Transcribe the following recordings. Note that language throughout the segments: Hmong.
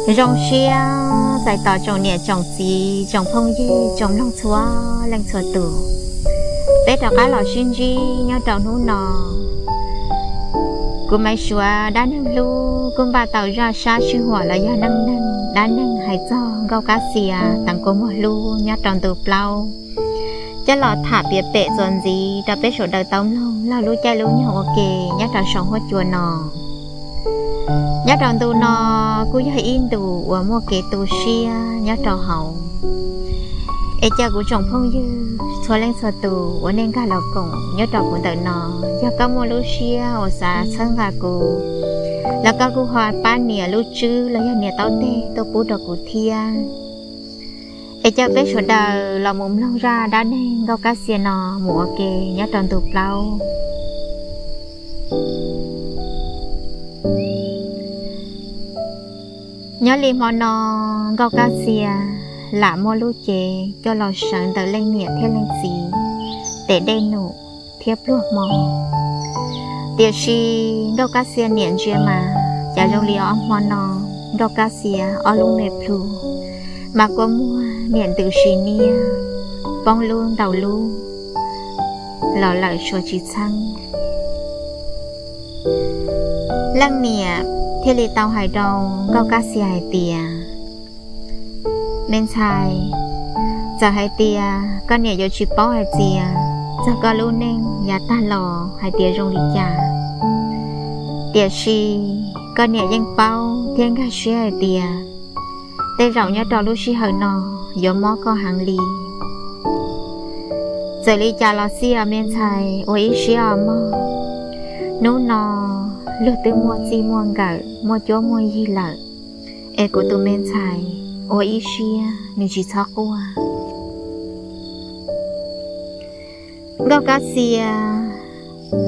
Zoo siab txais tos tsoom niam tsoom txiv tsoom phooj ywg tsoom mloog txhua leej txhua tus, peb rov qab los sib ntsib nyob rau hnub no. Kuv Maiv Suav dab neeg hlub kuj npaj tau zaj sab sij huam los yog neej neeg dab neeg hais txog Nkauj Kab Xias teev kua muag hlub nyob rau ntu plaub coj los tham piav pem txuas ntxiv rau peb sawv daws tau mloog laug lub caij lub nyoog ua ke nyob rau saum huab cua no. Nyob rau ntu no kuj yog ib ntu uas muaj kev tu siab nyob rau hauv. Es caw kuv tsoom phooj ywg txhua leej txhua tus uas nej nkag los koom nyob rau kuv ntawm no, yog koj muaj lub siab uas xav txhawb nqa kuv, los koj kuj ho pab nias lub tswb los yog nias taub teg tuaj pub rau kuv thiab. Es caw peb sawv daws los mus mloog zaj dab neeg Nkauj Kab Xias no mus ua ke nyob rau ntu plaub. Nyob li hmo no, Nkauj Kab Xias lam muaj lub cev coj los sawv ntawm leej niam thiab leej txiv tes dej num thiab pluag hmo. Tiam sis Nkauj Kab Xias niam ntsia mas cas zoo li ob hmo no Nkauj Kab Xias ob lub me plhu mas kua muag niam ntws sis niab, poob lub ntaus lub los lawm suav tsis txheeb. Leej niam thiaj li tau hais rau Nkauj Kab Xias hais tias, me ntxhais, txawm hais tias koj niam yuav tsis paub hais tias txog koj lub neej yav tag los hais tias zoo li cas, tiam sis koj niam yeej paub thiab nkag siab hais tias tej zaum nyob rau lub sij hawm no yuav mob koj heev li. Txawm li cas los xij os me ntxhais, ua ib siab os mog. Hnub no luag twb muaj txij muaj nkawm muaj cuab muaj yig lawm, es kuv tus me ntxhais ua ib siab nws tsis txhob quaj. Nkauj Kab Xias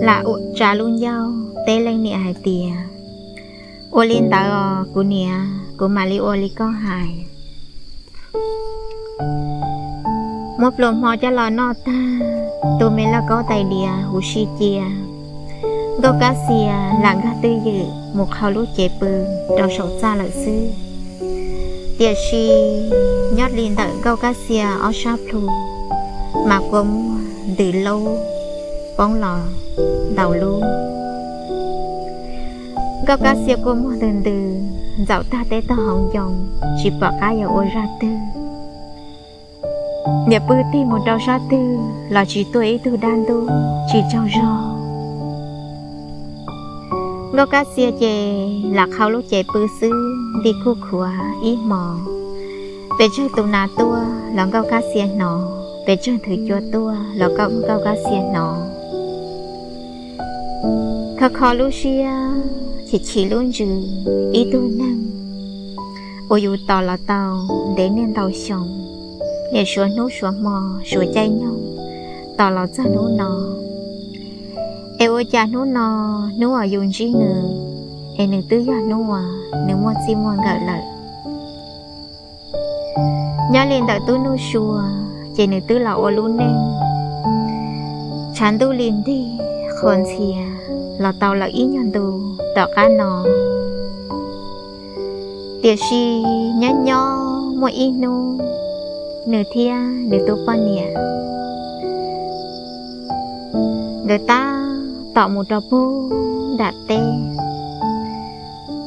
lam tsa lub ncauj teb leej niam hais tias, ua li ntawd os kuv niam, kuv mam li ua li koj hais. Muab pluas hmo coj los noj tag, tu me lauj kaub tais diav huv si cia, Nkauj Kab Xias lam nkag twj ywm mus qhau lub cev pw rau saum txaj lawm xwb. Tiam sis nyob li ntawm Nkauj Kab Xias ob sab plhu mas kua muag ntws laub poob los ntaus lub. Nkauj Kab Xias kua muag ntws ntws ntxaum tag teb tog hauv ncoo, tsis pom qab yuav ua zaj twg. Niam pw tig mus rau sab twg los tsis tuaj ib tug dab ntub tsis tsaug zog. Nkauj Kab Xias ces lam qhau lub cev pw xwb nti kuj khuav ib hmos. Pes tsawg tus nas tuaj los Nkauj Kab Xias hnov, pes tsawg nthwv cua tuaj los Nkauj Kab Xias hnov. Kho kho lub siab chim chim lub ntsws, ib tug neeg uas yus tos los tau ntev niaj ntau xyoo, niam suav hnub suav hmo suav caij nyoog tos los txog hnub no. Es ua cas hnub no, hnub uas yus ntsib nws, es nws twb yog hnub uas nws muaj txij muaj nkawm lawm. Nyob li ntawm Tub Nuj Sua, ces nws twb los ua lub neej tshav ntuj li ntig qhuas ntxhias los tau lawm ib nyuag ntu tom qab no. Tiam sis nyob nyob muaj ib hnub, nws thiab nws tus poj niam nkawd tab tom mus rau puag nram teb.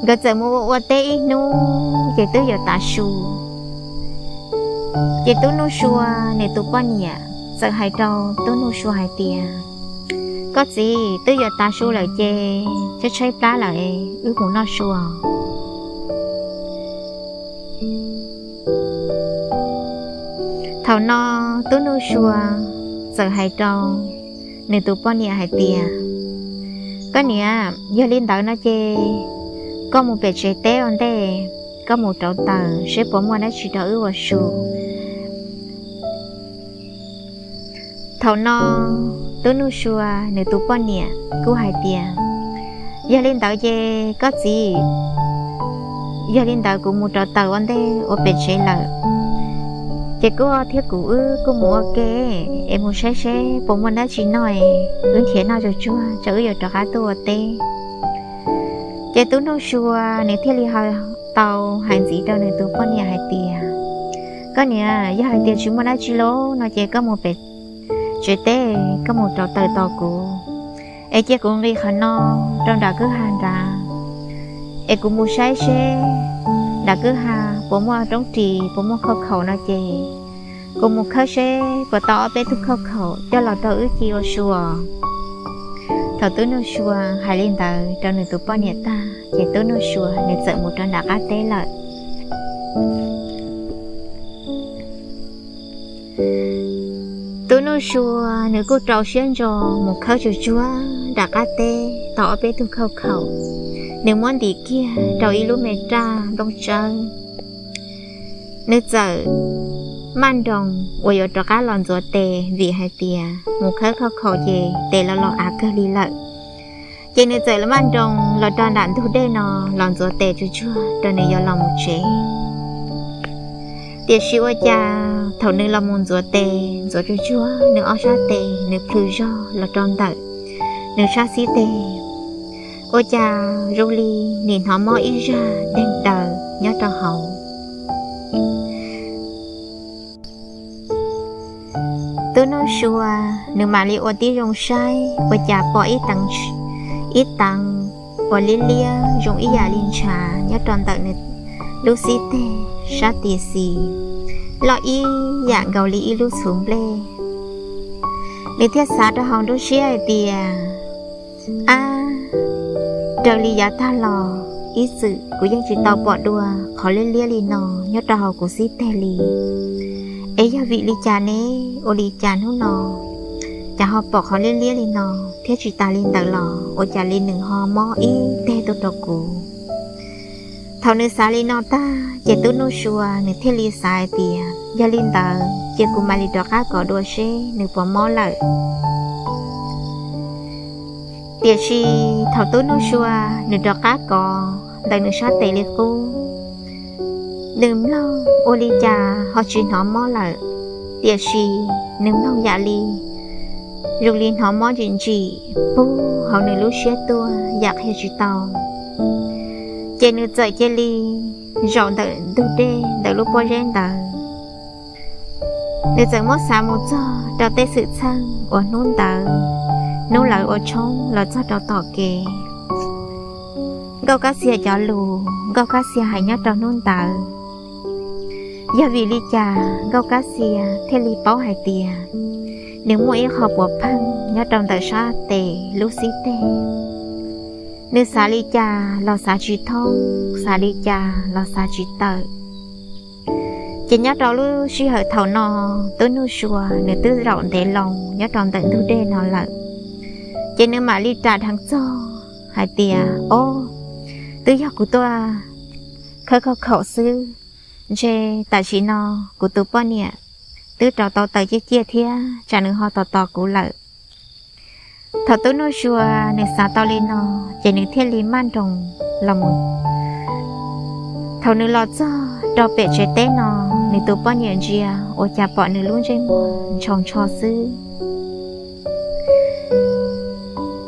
Nkawd txawm mus ua ua teb ib hnub ces twb yuav tav su. Ces Tub Nuj Sua nws tus poj niam txawm hais rau Tub Nuj Sua hais tias, koj txiv, twb yuav tav su lawm ces tshaib tshaib plab lawm, wb mus noj su. Thaum no Tub Nuj Sua txawm hais rau nws tus poj niam hais tias, koj niam, yog li ntawd no ces koj mus pem tsev teb ua ntej, koj mus rauv taws seb puas muaj dab tsi rau wb ua su. Thaum no Tub Nuj Sua nws tus poj niam kuj hais tias, yog li ntawd ces koj txiv, yog li ntawd kuv mus rauv taws ua ntej ua pem tsev lawm, ces koj thiab kuv wb kuj mus ua ke, es mus saib seb puas muaj dab tsi noj, wb nrhiav noj tsuag tsuag tso wb yuav rov qab tuaj ua teb. Ces Tub Nuj Sua nws thiaj li ho tau hais ntxiv rau nws tus poj niam hais tias, koj niam, yog hais tias tsis muaj dab tsi lawm no ces koj mus pem tsev teb, koj mus rauv taws tos kuv, es cia kuv nqis qhov no rau nram kwj ha nrad, es kuv mus saib seb nram kwj ha puas muaj roob ris, puas muaj khauj khaum no ces kuv mus khawb seb puas tau ob peb tug khauj khaum coj los rau wb ci ua su. Thaum Tub Nuj Sua hais li ntawd rau nws tus poj niam tag ces Tub Nuj Sua nws txawm mus rau nram qab teb lawm. Tub Nuj Sua nws kuj rau siab ntso mus khawb tsuag tsuag nram qab teb tau ob peb tug khauj khaum, nws muab ntim kiag rau ib lub me raj nplooj tsawb. Nws txawm maj nroos uas yuav rov qab los ntxuav tes vim hais tias mus khawb khauj khaum ces tes los los av kawg li lawm. Ces nws txawm maj nroos los rau nram ntug dej no los ntxuav tes tsuag tsuag rau nws yuav los mus tsev. Tiam sis ua cas thaum nws los mus ntxuav tes ntxuav tsuag tsuag nws ob sab tes nws plhws zog los rau ntawm nws sab xib teg, ua cas zoo li nim hnov mob ib zaj deeg daws nyob rau hauv. Tub Nuj Sua nws mam li ua tib zoo saib ua cas pom ib teev, ib teev uas liab liab zoo ib yam li ntshav nyob rau ntawm nws lub xib teg sab tis xis, loj ib yam nkaus li ib lub txhuv nplej. Nws thiaj xav rau hauv nruab siab hais tias, ab, raws li yav tag los ib txwm kuv yeej tsis tau pom dua qhov liab liab li no nyob rau hauv kuv xib teg li. Es yog vim li cas ne, ua li cas hnub no cas ho pom qhov liab liab li no, thiab tsis tas li ntawd los ua cas li nws ho mob ib teg tuaj rau kuv. Thaum nws xav li no tag ces Tub Nuj Sua nws thiaj li xav hais tias, yog li ntawd ces kuv mam li rov qab kov dua seb nws puas mob lawm. Tiam sis thaum Tub Nuj Sua nws rov qab kov ntawm nws sab tes li qub, nws mloog ua li cas ho tsis hnov mob lawm, tiam sis nws mloog yam li zoo li hnov mob ntsim ntsim pug hauv nws lub siab tuaj yam qhia tsis tau. Ces nws txawm cia li zaum ntawm ntug dej ntawm lub pob zeb ntawd. Nws txawm muab xav mus txog rau tej xwm txheej uas hnub ntawd, hnub lawv ua tshoob los txog rau tom kev, Nkauj Kab Xia cov lus Nkauj Kab Xia hais nyob rau hnub ntawd. Yog vim li cas Nkauj Kab Xia thiaj li paub hais tias nws muaj ib qho puav pheej nyob rau ntawm sab tes lub xib teg? Nws xav li cas los xav tsis thoob, xav li cas los xav tsis tawm. Ces nyob rau lub sij hawm thaum no, Tub Nuj Sua nws twb zaum ntev loo nyob rau ntawm ntug dej no lawm. Ces nws mam li ras dheev txog hais tias, ob, twb yog kuv tuaj khawb khauj khaum xwb, ntshe tam sim no kuv tus poj niam twb rauv tau taws ciaj ciaj thiab tsam nws ho tos tos kuv lawm. Thaum Tub Nuj Sua nws xav tau li no, ces nws thiaj li maj nroos los mus. Thaum nws los txog rau pem tsev teb no, nws tus poj niam ntsia ua cas pom nws lub ntsej muag ntsho ntsho xwb.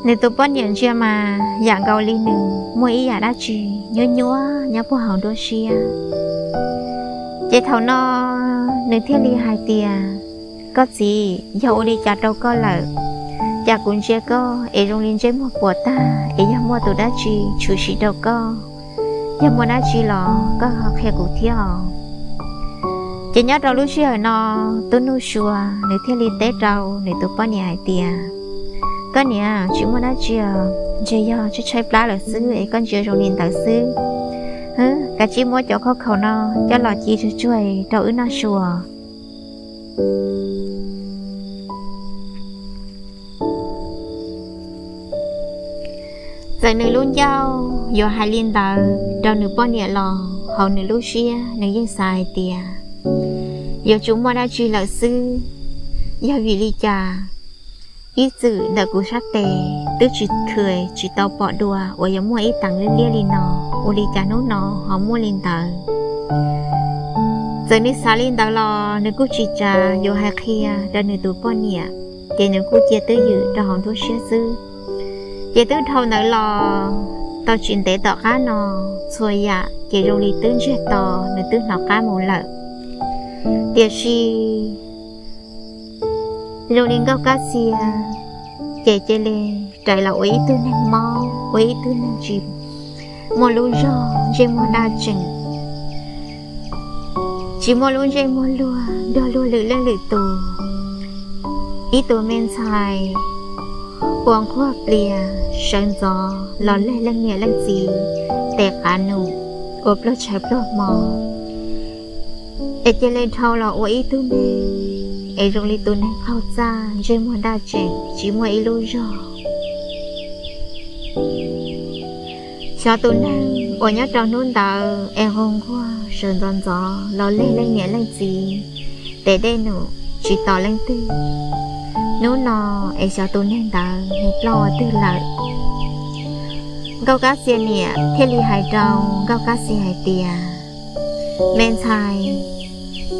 Nws tus poj niam ntsia mas yam nkaus li nws muaj ib yam dab tsi nyuab nyuab nyob puag hauv nruab siab. Ces thaum no nws thiaj li hais tias, koj txiv, yog ua li cas rau koj lawm? Cas kuv ntsia koj es zoo li ntsej muag puas tag, es yog muaj tus dab tsi tshwm sim rau koj? Yog muaj dab tsi los koj ho qhia kuv thiab os. Ces nyob rau lub sij hawm no, Tub Nuj Sua nws thiaj li teb rau nws tus poj niam hais tias, koj niam, tsis muaj dab tsi os, ntshe yog tshaib tshaib plab lawm xwb es koj ntsia zoo li ntawd xwb. Hwb, kav tsij muab cov khauj khaum no coj los ci tsuag tsuag rau wb noj su. Txawm nws lub ncauj yuav hais li ntawd rau nws poj niam los hauv nws lub siab nws yeej xav hais tias, yuav tsum muaj dab tsi lawm xwb. Yog vim li cas ib txwm ntawm kuv sab tes twb tsis khw tsis tau pom dua uas yuav muaj ib teev liab liab li no, ua li cas hnub no ho muaj li ntawd? Txawm nws xav li ntawd los nws kuj tsis txawj yuav hais qhia rau nws tus poj niam, ces nws kuj cia twj ywm rau hauv nruab siab xwb. Ces twb dhau ntawd los Tau tsis ntev tom qab no, txhua yam ces zoo li twb ntsiag to, nws twb hnov qab mus lawm. Tiam sis zoo li Nkauj Kab Xia ces cia li rais los ua ib tug neeg mob, ua ib tug neeg tsis muaj lub zog, ntsej muag daj tseem, tsis muaj lub ntsej muag luag nrog luag lwm leej lwm tus. Ib tug me ntxhais uas nquag plias sawv ntxov los leg leej niam leej txiv tes qav num, ua pluag tshais pluag hmo, es cia li dhau los ua ib tug neeg es zoo li tus neeg qaug txaj, ntsej muag daj tseem, tsis muaj ib lub zog. Xyov tus neeg uas nyob rau hnub ntawd es nquag nquag sawv ntxov ntxov los leg leej niam leej txiv tes dej num tsis tos leej twg, hnub no es xyov tus neeg ntawd nws ploj ua twg lawm. Nkauj Kab Xia niam thiaj li hais rau Nkauj Kab Xia hais tias, me ntxhais,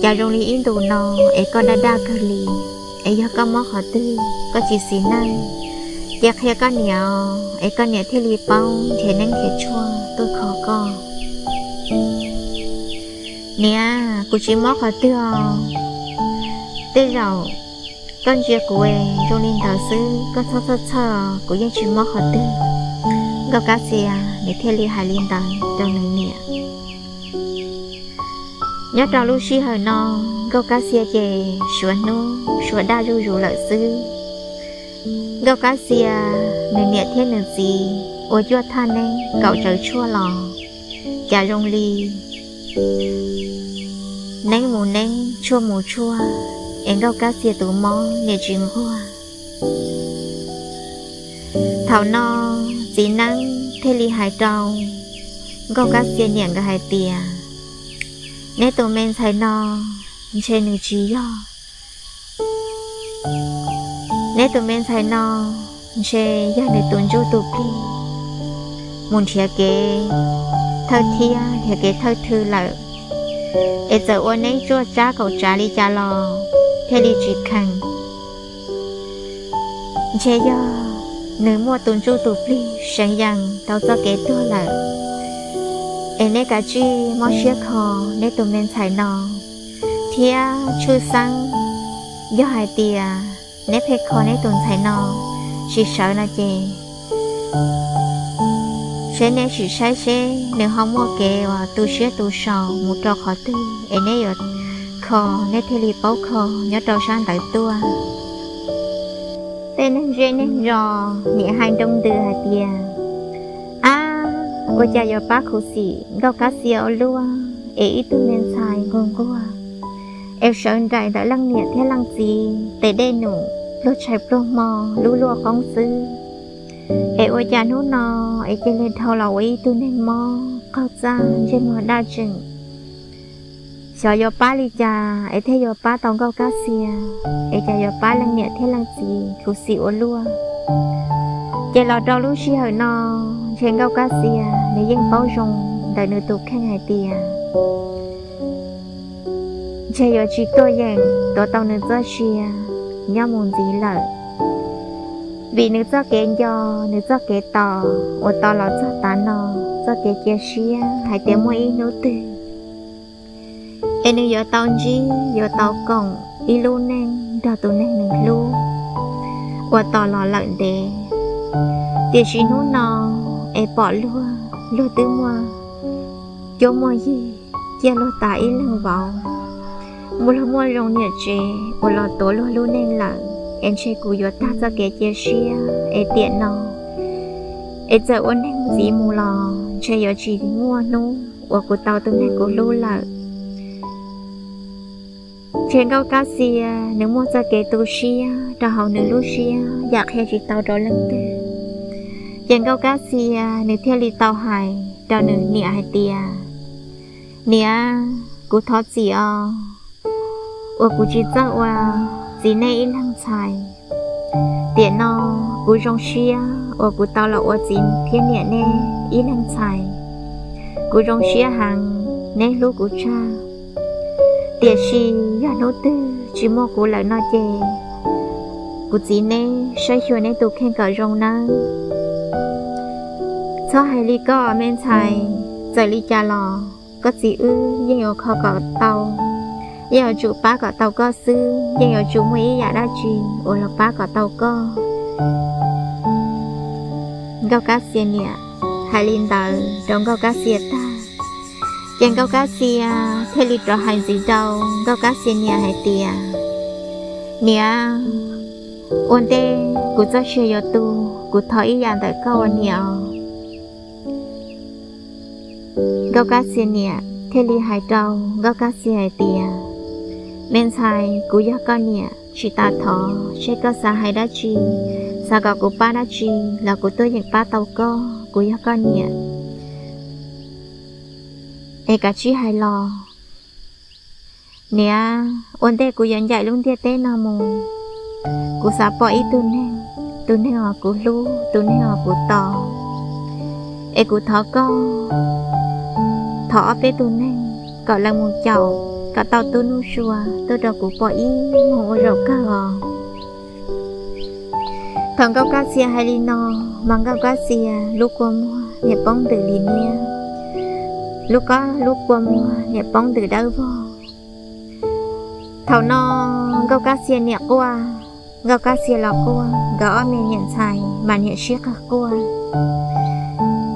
cas zoo li ib ntus no es koj daj daj kawg li, es yog koj mob qhov twg, koj tsis xis neej, ces qhia koj niam, es koj niam thiaj li paub nrhiav neeb nrhiav tshuaj tuaj kho koj. Niam, kuv tsis mob qhov twg os. Tej zaum koj ntsia kuv zoo li ntawd xwb, koj txhob txhawj txhawj, kuv yeej tsis mob qhov twg. Nkauj Kab Xia nws thiaj li hais li ntawd rau nws niam. Nyob rau lub sij hawm no, Nkauj Kab Xia ces suav hnub suav daj zuj zus lawm xwb. Nkauj Kab Xia nws niam thiab nws txiv ua cuaj thaj neeb kaum tsawv tshuaj los cas zoo li neeb mus neeb, tshuaj mus tshuaj, es Nkauj Kab Xia tus mob niam tsis nquag. Thaum no txiv neeb thiaj li hais rau Nkauj Kab Xia niam nkawd hais tias, neb tus me ntxhais no ntshe nws tsis yog, neb tus me ntxhais no ntshe yog nws tus ntsuj tus plig mus nrhiav kev thawj thiab nrhiav kev thawj thw lawm, es txawm ua neeb tsuaj tsab kaum tsav li cas los thiaj li tsis khees. Ntshe yog nws muaj tus ntsuj tus plig seev yees tau txoj kev tuag lawm, es neb kav tsij mob siab kho neb tus me ntxhais no thiab tshwj xeeb, yog hais tias neb pheej kho neb tus ntxhais no tsis sawv no ces seb neb sim saib seb nws ho muaj kev uas tu siab tu sau mus rau qhov twg es neb yuav kho, neb thiaj li paub kho nyob rau sab ntawd tuaj. Tej neeg zej neeg zos nim hais nroo ntws hais tias, ab, ua cas yuav pab khuv xim Nkauj Kab Xia ua luaj, es ib tug me ntxhais nquag nquag es sawv nraim ntawm leej niam thiab leej txiv tes dej num pluag tshais pluag hmo lub luaj qoob xwb, es ua cas hnub no es cia li dhau los ua ib tug neeg mob qaug txaj ntsej muag daj tseem. Xyov yuav pab li cas es thiaj yuav pab tau Nkauj Kab Xia, es cas yuav pab leej niam thiab leej txiv khuv xim ua luaj. Ces los rau lub sij hawm no, ntshe Nkauj Kab Xia nws yeej paub zoo ntawm nws tus kheej hais tias ntshe yuav tsis tuaj yeem tuav tau nws txoj sia nyob mus ntxiv lawm, vim nws txoj kev nco, nws txoj kev tos uas tos los txog tav no, txoj kev cia siab hais tias muaj ib hnub twg es nws yuav tau ntsib, yuav tau koom ib lub neej nrog tus neeg nws hlub uas tos los lawm ntev. Tiam sis hnub no es pom luag, luag twb muaj cuab muaj yig, ciaj luag tas ib leeg vauv, muaj luag muaj zoo niam tsev uas los tuav luag lub neej lawm, es ntshe kuv yuav tag txoj kev cia siab es tiam no es txawm ua neeg ntxiv mus los ntshe yuav tsis muaj hnub uas kuv tau tus neeg kuv hlub lawm. Ces Nkauj Kab Xia nws muaj txoj kev tu siab rau hauv nws lub siab yam qhia tsis tau rau leej twg. Ces Nkauj Kab Xia nws thiaj li tau hais rau nws niam hais tias, niam, kuv thov txim os, uas kuv tsis txawj ua txiv nej ib leeg ntxhais. Tiam no kuv zoo siab uas kuv tau los ua txiv thiab niam nej ib leeg ntxhais. Kuv zoo siab heev, neb hlub kuv tshaj. Tiam sis yog hnub twg tsis muaj kuv lawm no ces kuv txiv neb saib xyuas neb tus kheej kom zoo nawb. Txhob hais li koj me ntxhais, txawm li cas los koj txiv wb yeej yuav kho kom tau, yeej yuav tsum pab kom tau koj xwb, yeej yuav tsum muaj ib yam dab tsi uas los pab kom tau koj. Nkauj Kab Xia niam hais li ntawd rau Nkauj Kab Xia tag, ces Nkauj Kab Xia thiaj li rov hais ntxiv rau Nkauj Kab Xia niam hais tias, Niam, ua ntej kuv txoj sia yuav tu, kuv thov ib yam ntawm koj ua niam os. Nkauj Kab Xia niam thiaj li hais rau Nkauj Kab Xia hais tias, Me ntxhais, kuv yog koj niam, tsis tas thov, seb koj xav hais dab tsi, xav kom kuv pab dab tsi los kuv tuaj yeem pab tau koj, kuv yog koj niam. Es kav tsij hais los. Niam, ua ntej kuv yuav ncaim lub ntiaj teb no mus, kuv xav pom ib tug neeg, tus neeg uas kuv hlub, tus neeg uas kuv tos. Es kuv thov koj, thov ob peb tug neeg kom lawv mus caum kom tau Tub Nuj Sua tuaj rau kuv pom ib mus ua zaum kawg os. Thaum Nkauj Kab Xia hais li no, mas Nkauj Kab Xia lub kua muag niam poob ntws li niab, lub kua muag niam poob ntws dawb vog. Thaum no Nkauj Kab Xia niam quaj, Nkauj Kab Xia los quaj, nkawd ob me niam ntxhais mas niam sib qawg quaj.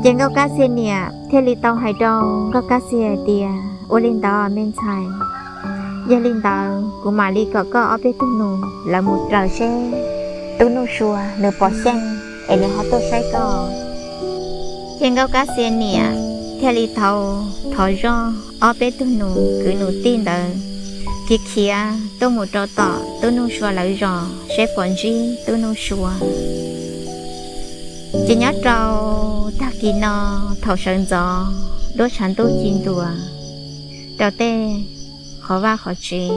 Ces Nkauj Kab Xia niam thiaj li tau hais rau Nkauj Kab Xia hais tias, Ua li ntawd me ntxhais, yog li ntawd kuv mam li kom koj ob peb tug nus lawv mus raws seb Tub Nuj Sua nws pom xyeej es nws ho tuaj saib koj. Ces Nkauj Kab Xia niam thiaj li tau thov zoj ob peb tug nus kwv nus tij ntawd khiav khiav tuaj mus rau tom Tub Nuj Sua lawv zos seb puas ntsib Tub Nuj Sua. Ces nyob rau tag kis no, thaum sawv ntxov duab tshav ntuj ci ntuas rau tej qhov vaj qhov tsev,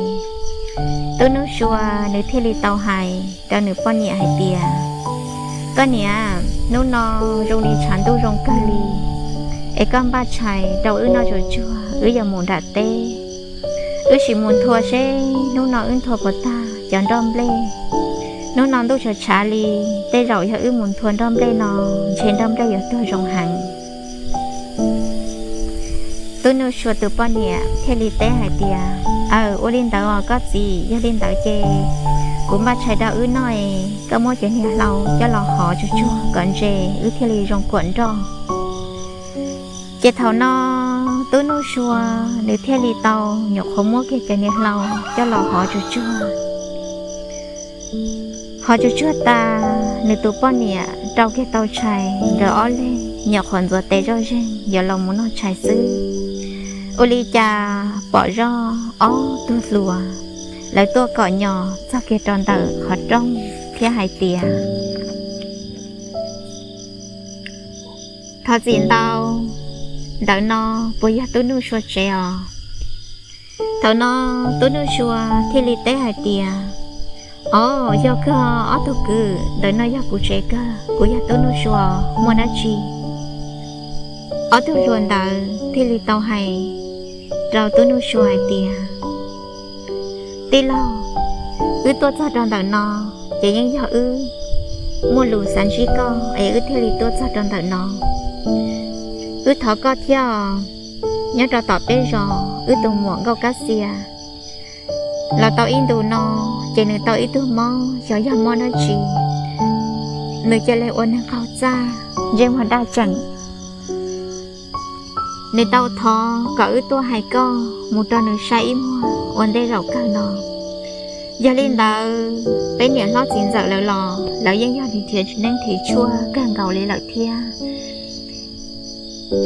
Tub Nuj Sua nws thiaj li tau hais rau nws poj niam hais tias, Koj niam, hnub no zoo li tshav ntuj zoo kawg li, es koj npaj tshais rau wb noj tsuag tsuag, wb yuav mus nram teb. Wb sim mus nthua seb hnub no wb nthua puas tag cov nroj nplej. Hnub no ntuj tshav tshav li, tej zaum yog wb mus nthua nroj nplej no, ntshe nroj nplej yuav tuag zoo heev. Tub Nuj Sua tus poj niam thiaj li teb hais tias, Aw, ua li ntawd os koj txiv, yog li ntawd ces kuv npaj tshais rau wb noj es koj muab cov niag hlau coj los hov tsuag tsuag kom ntse, wb thiaj li zoo kuam nroj. Ces thaum no Tub Nuj Sua nws thiaj li tau nyuam qhuav muab kiag cov niag hlau coj los hov tsuag tsuag. Hov tsuag tsuag tas, nws tus poj niam rau kiag tau tshais, nkawd ob leeg nyuam qhuav ntxuav tes zoj zeeg yuav los mus noj tshais xwb, ua li cas pom zoj ob tug hluas lawv tuaj kom nyos txog kiag rau ntawm qhov rooj thiab hais tias, Thov txim ntau, ntawm no puas yog Tub Nuj Sua tsev os? Thaum no Tub Nuj Sua thiaj li teb hais tias, Aw, yog kawg ob tug kwv, ntawm no yog kuv tsev kawg, kuv yog Tub Nuj Sua, muaj dab tsi? Ob tug hluas ntawd thiaj li tau hais rau Tub Nuj Sua hais tias, Tij laug, wb tuaj txog rau ntawm no ces yeej yog wb muaj lus xav ntsib koj es wb thiaj li tuaj txog rau ntawm no. Wb thov koj thiab, nyob rau tom peb zos wb tus muam Nkauj Kab Xia los tau ib ntus no, ces nws tau ib tug mob, xyov yog mob dab tsi, nws cia li ua neeg qaug txaj, ntsej muag daj tseem. Nws tau thov kom wb tuaj hais koj mus rau nws saib ib muag ua ntej zaum kawg no. Yog li ntawd peb niam hlob txiv ntxawm lawv los lawv yeej yog nrhiav neeb nrhiav tshuaj kawg nkaus li lawm thiab.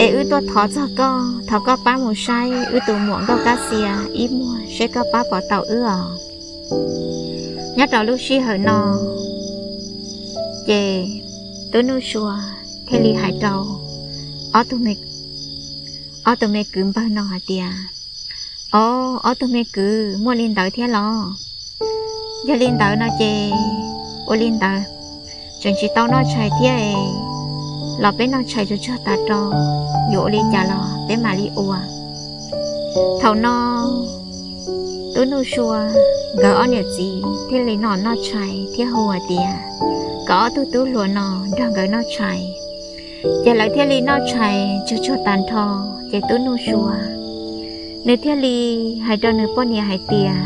Es wb tuaj thov txog koj, thov koj pab mus saib wb tus muam Nkauj Kab Xia ib muag seb koj pab puas tau wb os. Nyob rau lub sij hawm no, ces Tub Nuj Sua thiaj li hais rau ob tug me kwv npawg no hais tias, Aw, ob tug me kwv, muaj li ntawd thiab los? Yog li ntawd no ces ua li ntawd, tseem tsis tau noj tshais thiab es, los peb noj tshais tsuag tsuag tas rau, yuav ua li cas los peb mam li ua. Thaum no Tub Nuj Sua nkawd ob niam txiv thiaj li noj noj tshais thiab hu hais tias kom ob tug tub hluas no nrog nkawd noj tshais. Ces lawv thiaj li noj tshais tsuag tsuag tas nrho, ces tub Nuj Sua nws thiaj li hais rau nws poj niam hais tias,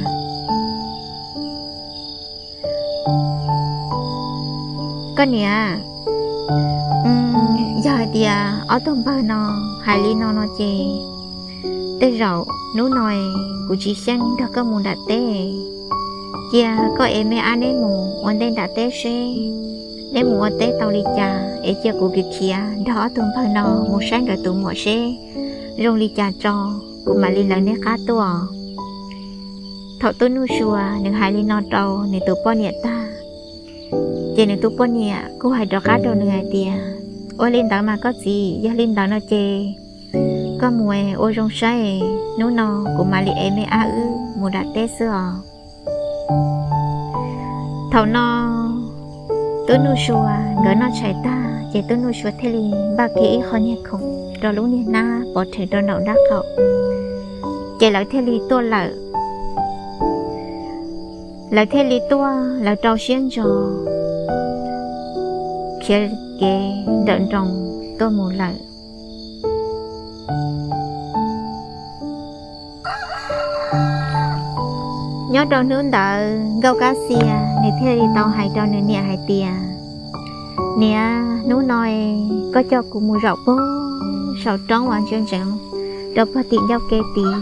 Koj niam, yog hais tias ob tug npawg no hais li no no ces tej zaum hnub no kuv tsis xyeej nrog koj mus nram teb. Cia koj ev me ab neb mus ua ntej nram teb seb neb mus ua teb tau li cas es cia kuv khiav khiav nrog ob tug npawg no mus saib nkawd tus muam seb zoo li cas tso, kuv mam li lawv neb qab tuaj. Thaum tub Nuj Sua nws hais li no rau nws tus poj niam tag, ces nws tus poj niam kuj hais rov qab rau nws hais tias, Ua li ntawd mas koj txiv, yog li ntawd no ces koj mus ua zoo saib, hnub no kuv mam li ev me ab wb mus nram teb xwb os. Thaum no tub Nuj Sua nkawd noj tshais tag ces tub Nuj Sua thiaj li npaj kiag ib qho niag khoom rau lub niag hnab pov rhees rau nraum nraub qaum, ces lawv thiaj li tuaj lawm. Lawv thiaj li tuaj, lawv rau siab ntso khiav kev nrawm nroos tuaj mus lawm. Nyob rau hnub ntawd Nkauj Kab Xia nws thiaj li tau hais rau nws niam hais tias, Niam, hnub no koj coj kuv mus zaum pog saum roob uas ntsia ntsees rau pog tim ncauj ke tid.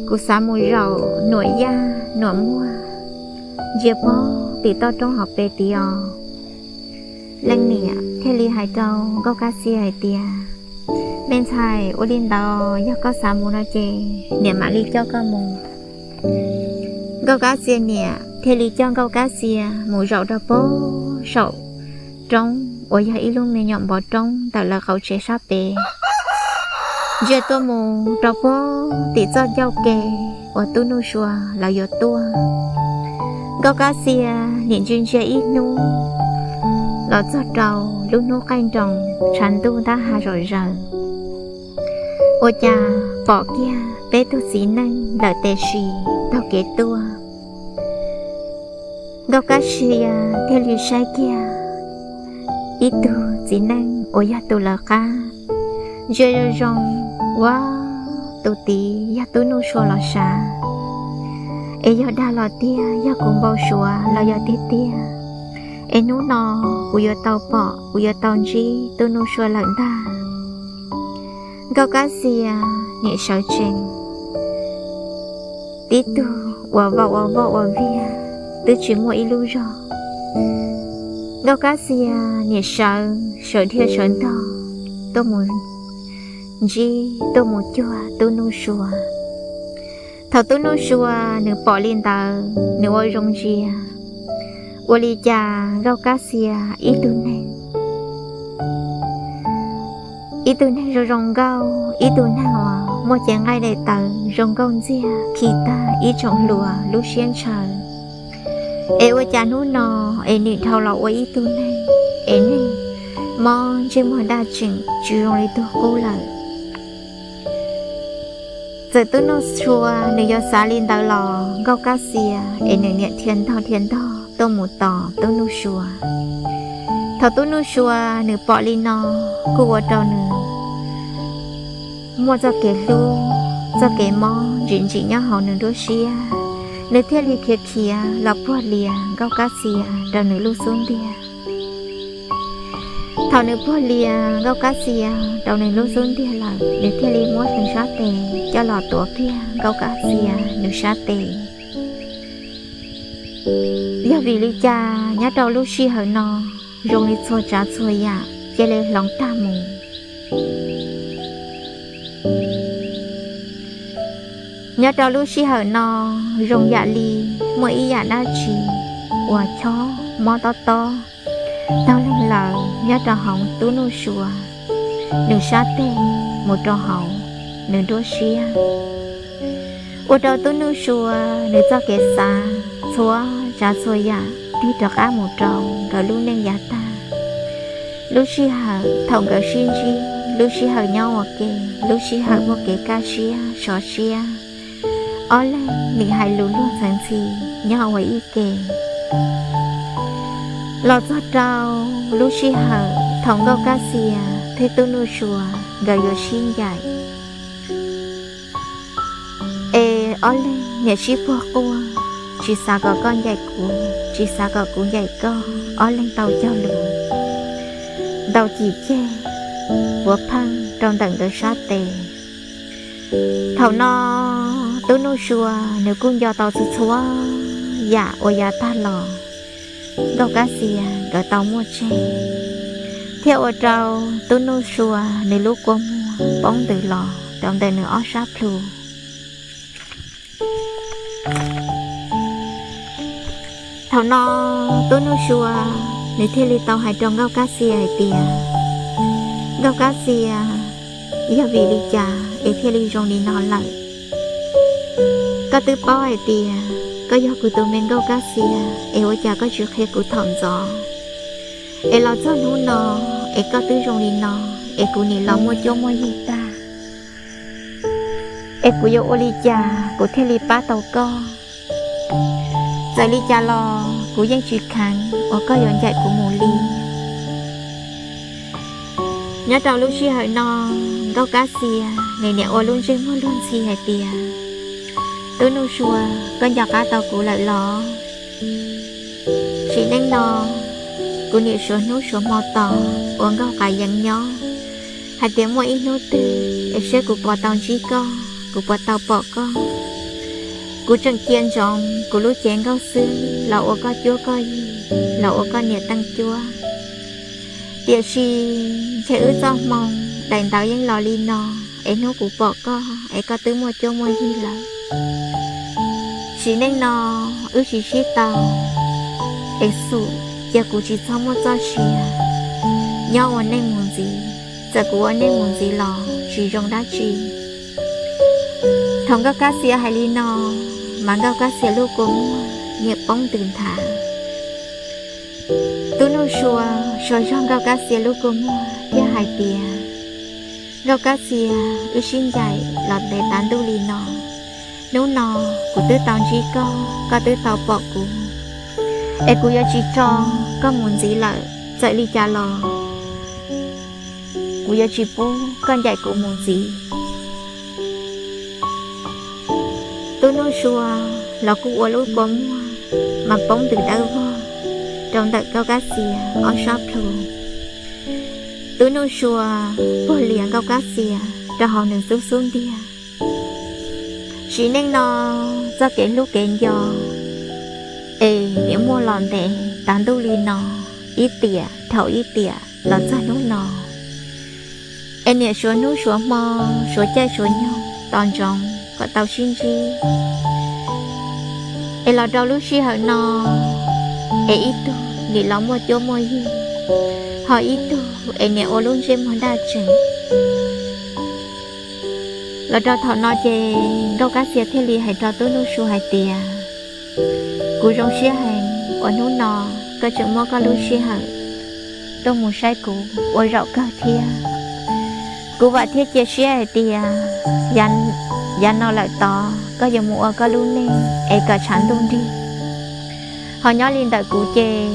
Kuv xav mus zaum nuam yaj nuam muag ntsia pog tim toj roob hauv pes tid os. Leej niam thiaj li hais rau Nkauj Kab Xia hais tias, Me ntxhais, ua li ntawd yog koj xav mus no ces niam mam li coj koj mus. Nkauj Kab Xia niam thiaj li coj Nkauj Kab Xia mus zaum rau pog saum roob uas yog ib lub me nyuam npov roob ntawm lawv qaum tsev sab pem, ntsia tuaj mus rau pog tim txoj ncauj ke uas tub Nuj Sua lawv yuav tuaj. Nkauj Kab Xia nim ntsia ntsia ib hnub los txog rau lub hnub qaij nroos tshav ntuj ntab ha zom zaws, ua cas pom kiag peb tug txiv neej ntawm tes sis taug kev tuaj. Nkauj Kab Xia thiaj li saib kiag ib tug txiv neej uas yog tus lawv qab, ntsia zoo zoo, ua tus tid yog tub Nuj Sua los sav, es yog dag los tiag, yog kuv npau suav los yog tiag tiag, es hnub no kuv yuav tau pom, kuv yuav tau ntsib tub Nuj Sua lawm ntag. Nkauj Kab Xia nim sawv tsees, tib tug uas vau ua voj ua viag twb tsis muaj ib lub zog. Nkauj Kab Xia nim sawv, sawv dhia sawv ntog tuaj mus ntsib, tuaj mus cuag tub Nuj Sua. Thaum tub Nuj Sua nws pom li ntawd nws ua zoo ntsia, ua li cas Nkauj Kab Xia ib tug neeg, ib tug neeg zoo zoo nkauj, ib tug neeg uas muaj cev nqaij daim tawv zoo nkauj ntxiag khi tag ib tsoom hluas lub siab ntshaw, es ua cas hnub no es nim dhau los ua ib tug neeg es neeg mob ntsej muag daj tseem tsis zoo li tug qub lawm. Txawm tub Nuj Sua nws yuav xav li ntawd los Nkauj Kab Xia es nws niam dhia ntog dhia ntog tuaj mus tos tub Nuj Sua. Thaum tub Nuj Sua nws pom li no kuj ua rau nws muaj txoj kev hlub, txoj kev mob ntsim ntsim nyob hauv nws nruab siab, nws thiaj li khiav khiav los puag lias Nkauj Kab Xia rau nws lub xub ntiag. Thaum nws puag lias Nkauj Kab Xia rau nws lub xub ntiag lawm, nws thiaj li muab nws sab tes coj los tuav kiag Nkauj Kab Xia nws sab tes. Yog vim li cas nyob rau lub sij hawm no zoo li txhua tsav txhua yam cia li hloov tag mus? Nyob rau lub sij hawm no zoo yam li muaj ib yam dab tsi uas chob mob tob tob taug leeg lawm nyob rau hauv tub Nuj Sua nws sab tes mus rau hauv nws nruab siab, ua rau tub Nuj Sua nws txoj kev xav txhua tsav txhua yam tig rov qab mus rau nkawd lub neej yav tag. Lub sij hawm thaum nkawd sib ntsib, lub sij hawm nyob ua ke, lub sij hawm muaj kev kaj siab sov siab, ob leeg nim hais lus luag ntxhi nyob ua ib ke. Los txog rau lub sij hawm thaum Nkauj Kab Xia thiab Tub Nuj Sua nkawd yuav sib ncaim, es ob leeg niam sib puag quaj, tsis xav kom koj ncaim kuv, tsis xav kom kuv ncaim koj, ob leeg tau cog lus, ntaus cim ceg, puav pheej rau ntawm nkawd sab tes. Thaum no Tub Nuj Sua nws kuj nco tau txhua txhua yam uas yav tag los Nkauj Kab Xia nkawd tau muaj tseg, thiaj ua rau Tub Nuj Sua nws lub kua muag poob ntws los rau ntawm nws ob sab plhu. Thaum no Tub Nuj Sua nws thiaj li tau hais rau Nkauj Kab Xia hais tias, Nkauj Kab Xia, yog vim li cas es thiaj li zoo li no lawm? Koj twb paub hais tias koj yog kuv tus me Nkauj Kab Xia, es ua cas koj tsis qhia kuv thaum ntxov? Es los txog hnub no, es koj twb zoo li no, es kuv nim los muaj cuab muaj yig tag, es kuv yuav ua li cas kuv thiaj li pab tau koj? Txawm li cas los kuv yeej tsis kheev uas koj yuav ncaim kuv mus li. Nyob rau lub sij hawm no, Nkauj Kab Xia nws niam ua lub ntsej muag luag ntxhi hais tias, Tub Nuj Sua, koj nco qab tau kuv lawm los? Sim neej no kuv niam suav hnub suav hmo tos ua nkauj qav yeev nyob, hais tias muaj ib hnub twg es seb kuv puas tau ntsib koj, kuv puas tau pom koj. Kuv tseem cia ntsoov kuv lub cev nkauj xwb los ua koj cuab koj yig, los ua koj niam teej cuab. Tiam sis ntshe wb txoj hmoo daim ntawv yeej los li no, es hnub kuv pom koj es koj twb muaj cuab muaj yig lawm. Sim neej no wb tsis sib tau, es xum cia kuv tsis txhob muaj txoj sia nyob ua neej mus ntxiv. Txawm kuv ua neej mus ntxiv los tsis zoo dab tsi. Thaum Nkauj Kab Xia hais li no, mas Nkauj Kab Xia lub kua muag niam poob ntws nthav. Tub Nuj Sua sau zog Nkauj Kab Xia lub kua muag thiab hais tias, Nkauj Kab Xia, wb sib ncaim los ntev tav ntuj li no, hnub no kuv twb tau ntsib koj, koj twb tau pom kuv, es kuv yuav tsis tso koj mus ntxiv lawm. Txawm li cas los kuv yuav tsis pub koj ncaim kuv mus ntxiv. Tub Nuj Sua los kuj ua lub kua muag mas poob ntws dawb vog rau ntawm Nkauj Kab Xia ob sab plhu. Tub Nuj Sua puag lias Nkauj Kab Xia rau hauv nws xub xub ntiag. Sim neej no txoj kev hlub kev nco es niam muaj los ntev tav ntuj li no, ib tiam dhau ib tiam los txog hnub no, es niam suav hnub suav hmo, suav caij suav nyoog tos ntsoov kom tau sib ntsib. Es los rau lub sij hawm no, es ib tug nim los muaj cuab muaj yig, ho ib tug es niam ua lub ntsej muag daj tseem. Los rau thaum no ces Nkauj Kab Xia thiaj li hais rau Tub Nuj Sua hais tias, kuv zoo siab heev uas hnub no koj tseem muab koj lub sij hawm tuaj mus saib kuv ua zaum kawg thiab. Kuv vam thiab cia siab hais tias yav no lawm tod koj yuav mus ua koj lub neej es kom tshav ntuj nrig. Ho nyob li ntawm kuv ces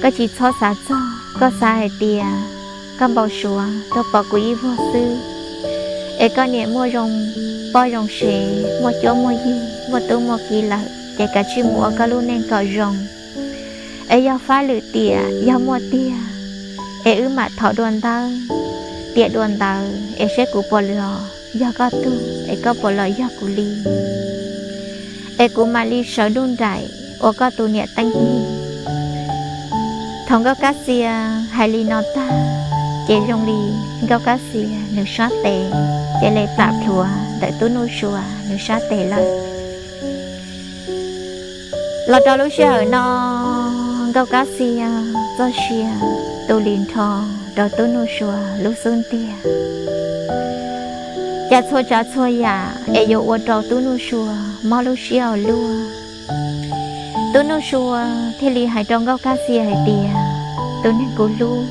koj tsis txhob xav txog, koj xav hais tias koj npau suav tuaj pom kuv ib vuag xwb, es koj niam muaj zoo poj zoo sev, muaj cuab muaj yig, muaj tub muaj ki lawm, ces kav tsij mus ua koj lub neej kom zoo. Es yog fab lwm tiam yog muaj tiag, es wb mam thov dua ntawv, tiam dua ntawv es seb kuv puas los yog koj tug, es koj puas los yog kuv li. Es kuv mam li sawv nruj nraim ua koj tus niam teeb nyig. Thaum Nkauj Kab Xia hais li no tag, ces zoo li Nkauj Kab Xia nws sab tes cia li plam plhuav ntawm Tub Nuj Sua nws sab tes lawm. Los rau lub sij hawm no, Nkauj Kab Xia txoj sia tu li nrho rau Tub Nuj Sua lub xub ntiag. Cas txhua tsav txhua yam es yuav ua rau Tub Nuj Sua mob lub siab ua luaj. Tub Nuj Sua thiaj li hais rau Nkauj Kab Xia hais tias, tus neeg kuv hlub,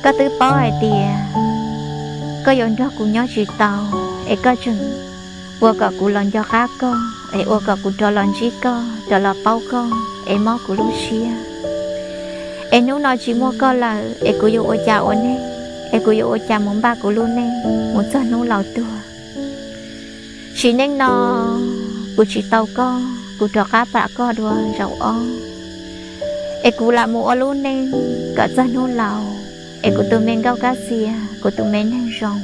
koj twb paub hais tias koj yuav nrog kuv nyob tsis tau, es koj tseem ua kom kuv los nco qab koj, es ua kom kuv rov los ntsib koj, rov los paub koj, es mob kuv lub siab. Es hnub no tsis muaj koj lawm es kuv yuav ua cas ua neej, es kuv yuav ua cas mus npaj kuv lub neej mus txog hnub laus tuag. Sim neej no kuv tsis tau koj, kuv rov qab plam koj dua zaum ob, es kuv lam mus ua lub neej kom txog hnub laus, es kuv tus me Nkauj Kab Xia, kuv tus me neeg zoo,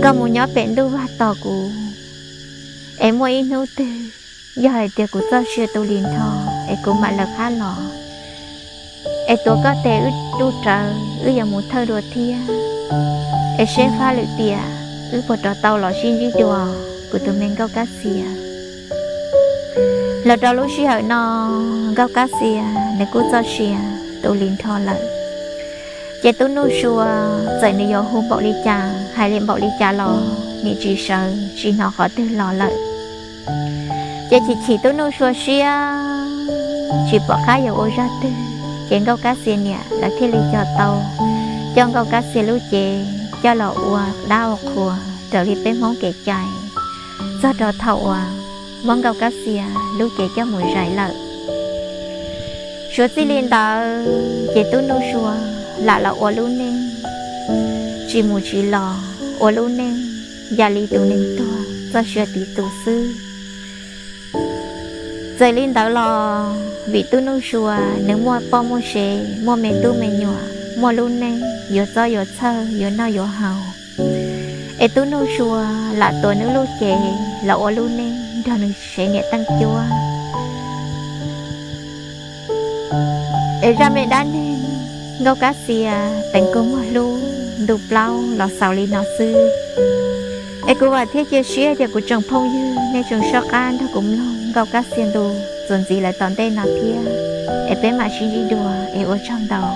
koj mus nyob pem ntuj vaj tos kuv, es muaj ib hnub twg yog hais tias kuv txoj sia tu li nrho, es kuv mam lawv qab los. Es tuav koj tes wb rub rawv, wb yuav mus thawj dua thiab, es seb fab lwm tiam wb puas rov tau los sib ntsib dua, kuv tus me Nkauj Kab Xia. Los rau lub sij hawm no, Nkauj Kab Xia nws kuj txoj sia tu li nrho lawm. Ces Tub Nuj Sua txawm nws yuav hu npaum li cas, hais li npaum li cas los nim tsis sawv tsis hnov qhov twg los lawm. Ces chim chim Tub Nuj Sua siab, tsis pom qab yuav ua zaj twg, ces Nkauj Kab Xia niam lawv thiaj li coj tau, coj Nkauj Kab Xia lub cev coj los ua dab ua qhua raws li peb Hmoob kev cai, txog rau thaum uas muab Nkauj Kab Xia lub cev coj mus zais lawm. Suav txij li ntawd ces Tub Nuj Sua lam los ua lub neej tsis mus tsis los, ua lub neej yam li tus neeg tuag txoj sia tiv tus xwb. Txawm li ntawd los vim Tub Nuj Sua nws muaj poj muaj sev, muaj me tub me nyuam, muaj lub neej yuav txob yuav txhawj, yuav noj yuav haus, es Tub Nuj Sua lam tuav nws lub cev los ua lub neej nrog nws sev niam teej cuab. Es zaj me dab neeg Nkauj Kab Xia teev kua muag hlub ntu plaub los xaus li no xwb. Es kuv vam thiab cia siab tias kuv tsoom phooj ywg nej tseem soj qab nrog kuv mloog Nkauj Kab Xia ntu txuas ntxiv lawm tom ntej no thiab. Es peb mam sib ntsib dua, es ua tsaug ntau.